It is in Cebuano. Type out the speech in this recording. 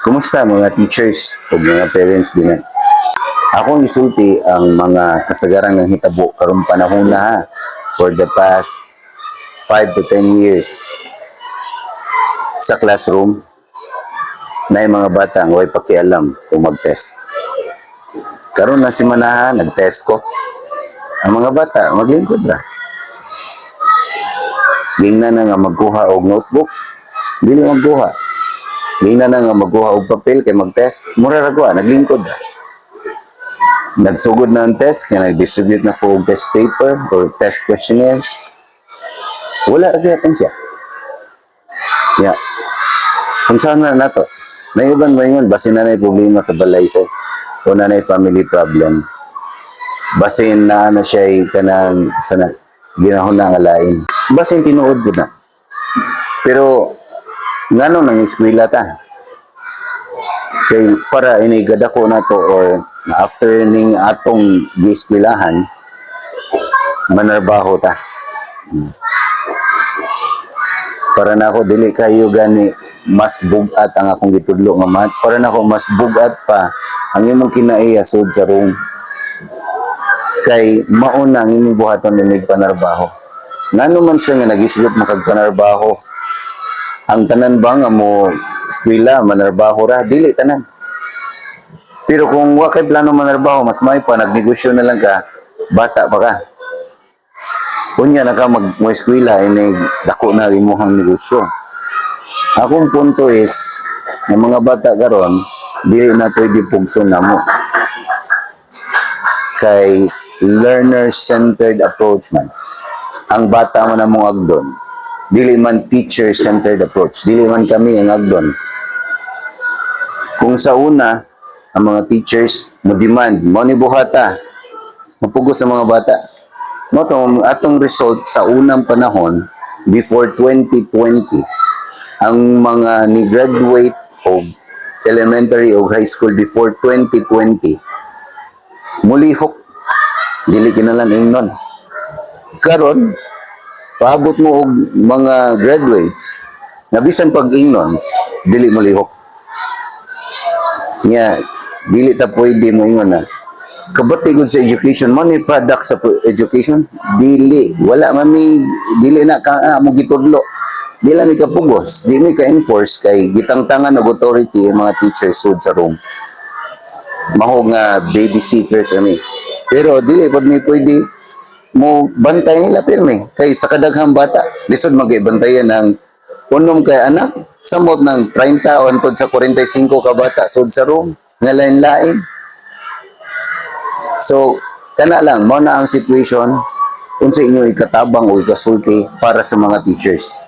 Kumusta, mga teachers o mga parents din? Akong isulti ang mga kasagarang nanghitabo karong panahon na ha, for the past 5 to 10 years sa classroom na yung mga bata ang way pakialam kung mag-test. Karon na si Manaha, nag-test ko. Ang mga bata, maglingkod ra. Gingna na nga magkuha og notebook, dili magkuha. Gingna na nga magkuha og papel kay mag-test, mura ra kuha, naglingkod ra. Nagsugod na ang test, kaya nag-distribute na ko og test paper or test questionnaires. Wala ra gyapon siya. Ya. Kung saan na nato? May uban ba yun? Basin na problema sa balay, sir. O na family problem. Basin na ano siya kanang sana ginahon na nga lain. Basin tinuod ko na. Pero ngano nang eskwela ta? Kay para inigada ko na to or after ning atong gieskwelahan, manarbaho ta. Para na ako dili kayo gani mas bugat ang akong gitudlo nga math. Para na ako mas bugat pa ang imong kinaiya sud sa room. Kay mauna ang imong buhaton inig panarbaho. Ngano man siya nga nagisgot mo kag panarbaho? Ang tanan ba nga mo eskwela manarbaho ra? Dili tanan. Pero kung wa kay plano manarbaho, mas may pa nagnegosyo na lang ka, bata pa ka. Unya na ka mag mo eskwela inig dako na imong negosyo. Akong punto is, ng mga bata karon dili na pwede pugson namo. Kay learner-centered approach man. Ang bata man among agdon. Dili man teacher-centered approach. Dili man kami ang agdon. Kung sa una, ang mga teachers mo demand, mo ni buhata, mapugos sa mga bata. Mo to atong result sa unang panahon before 2020, ang mga ni-graduate og elementary o high school before 2020, mulihok, dili kinalan ingnon. Karon paabot mo og mga graduates na bisan pag ingnon, dili molihok. Nya dili ta pwede mo ingon na kabati gud sa education mo ni product sa education. Dili, wala man mi, dili na ka mo gitudlo, di lang mi kapugos, di mi ka-enforce kay gitangtangan og authority ang mga teachers sud sa room. Maho nga babysitters kami, pero dili pod mi pwede mo bantay nila pirmi kay sa kadaghang bata lisod magibantayan ng unom kay anak samot ng 30 o hantod sa 45 ka bata sud sa room nga lain-lain. So kana lang mo na ang situation. Unsa inyo ikatabang o ikasulti para sa mga teachers?